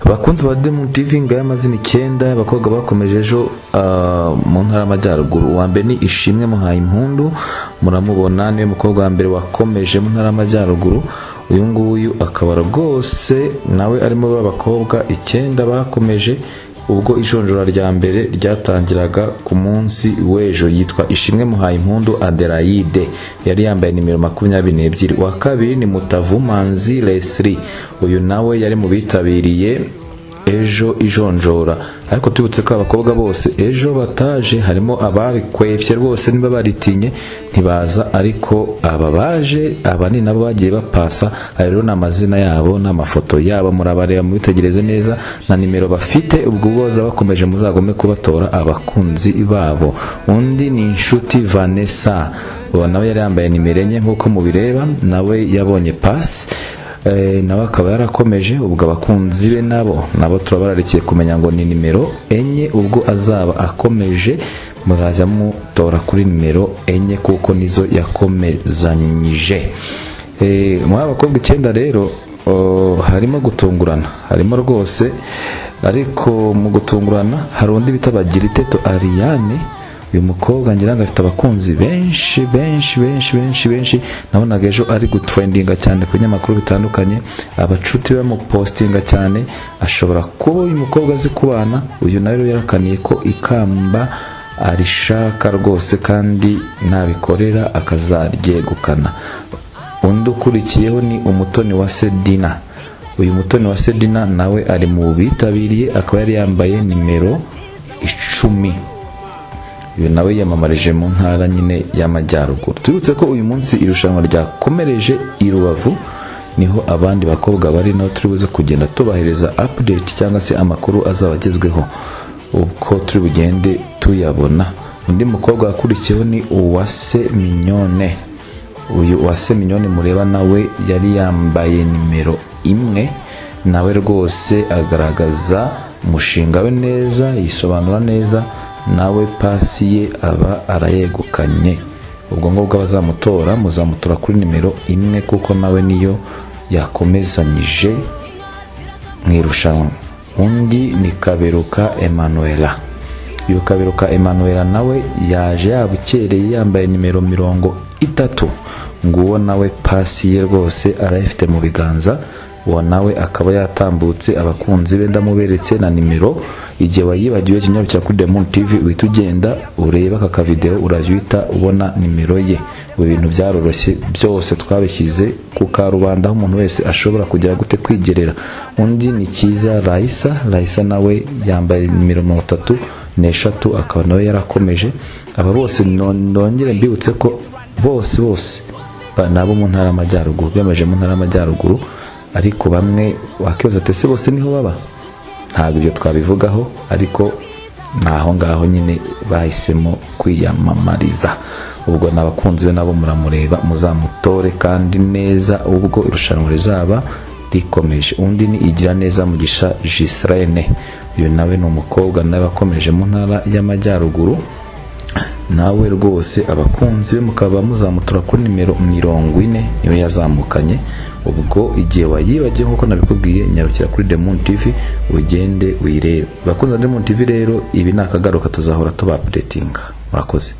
Bakunzi ba Demu TV, ngaya amazina 9 y'abakobwa bakomeje ejo mu ntara y'Amajyaruguru. Uwa mbere ni Ishimwe Muhaye Impundu, muramubona, niwe mukobwa wa mbere wakomeje mu ntara y'Amajyaruguru. Uyu nguyu akaba rwose nawe arimo b'abakobwa 9 bakomeje ubwo ijonjora rya mbere ryatangiraga ku munsi w'ejo. Yitwa Ishimwe Muhaye Impundu Adelaide, yari yambaye nimero 22. Uwa kabiri ni Mutavu Manzi Leslie, uyu nawe yari mu bitabiriye ejo ijonjora, ariko tubutse ko abakobwa bose ejo bataje, harimo ababikwefye rwose, niba baritinye ntibaza, ariko aba baje, aba ni nabo bagiye bapasa. Aya rero ni amazina yabo n'amafoto yabo, murabareba mubitegereze neza na nimero bafite. Ubwo boza bakomeje, muzagome kubatora abakunzi babo. Undi ni Inshuti Vanessa, uwo nawe yari yambaye nimero 4 nk'uko mubireba, nawe yabonye pasi, nawe akaba yarakomeje. Ubwo abakunzi be nabo turabararikiye kumenya ngo ni nimero 4. Ubwo azaba akomeje, muzajya mutora kuri nimero 4 kuko nizo yakomezanyije. Muri abakobwa 9 rero, harimo gutungurana, harimo rwose, ariko mu gutungurana hari undi bita Bagiriteto Ariane. Uyu mukobwa ngira ngo afite abakunzi benshi benshi benshi benshi benshi. Nabonaga ejo ari gutrendinga cyane ku binyamakuru bitandukanye, abacuti bamupostinga cyane. Ashobora kuba uyu mukobwa azi kubana. Uyu nawe rero yarakaniye ko ikamba arishaka rwose, kandi nabikorera akazaryegukana. Undi ukurikiyeho ni Umutoni wa Sedina. Uyu Mutoni wa Sedina nawe ari mu bitabiriye, akaba yari yambaye nimero 10. Uyu nawe yiyamamarije mu ntara nyine y'Amajyaruguru. Tubibutse ko uyu munsi irushanwa ryakomereje i Rubavu, niho abandi bakobwa bari, naho turi buze kugenda tubahereza update cyangwa se amakuru azaba agezweho uko turi bugende tuyabona. Undi mukobwa wakurikiyeho ni Uwase Mignone. Uyu Uwase Mignone mureba nawe yari yambaye nimero 1. Nawe rwose agaragaza umushinga we neza, yisobanura neza, nawe pasi ye aba arayegukanye. Ubwo ngubwo abazamutora muzamutora kuri nimero 1 kuko nawe niyo yakomezanyije mu irushanwa. Undi ni Kaberuka Emanuela. Uyu Kaberuka Emanuela nawe yaje yabukereye, yambaye nimero 30. Nguwo nawe pasi ye rwose arayifite mu biganza, uwo nawe akaba yatambutse. Abakunzi be ndamuberetse na nimero. Igihe wayibagiwe, kinyarukira kuri Demon TV, uhita ugenda ureba aka kavideo, urajya uhita ubona nimero ye. Ubu ibintu byaroroshye, byose twabishyize ku karubanda aho umuntu wese ashobora kugira gute kwigerera. Undi ni Cyiza Raisa. Raisa nawe yambaye nimero 33, akaba nawe yarakomeje. Aba bose nongere mbibutse ko bose bose ni abo mu ntara y'Amajyaruguru, biyamaje mu ntara y'Amajyaruguru. Ariko bamwe wakibaza ati: "Ese bose niho baba?" Ntabwo ibyo twabivugaho, ariko ni aho ngaho nyine bahisemo kwiyamamariza. Ubwo ni abakunzi be, nabo muramureba, muzamutore kandi neza ubwo irushanwa rizaba rikomeje. Undi ni Igira Neza Mugisha Gislaine. Uyu nawe ni umukobwa nawe wakomeje mu ntara y'Amajyaruguru. Nawe rwose abakunzi be mukaba muzamutora kuri nimero 40, niwe yazamukanye. Ubwo igihe wayibagiwe, nk'uko nabikubwiye, nyarukira kuri Demon TV ugende wirebe. Bakunzi ba Demon TV rero, ibi ni akagaruka, tuzahora tuba updatinga. Murakoze.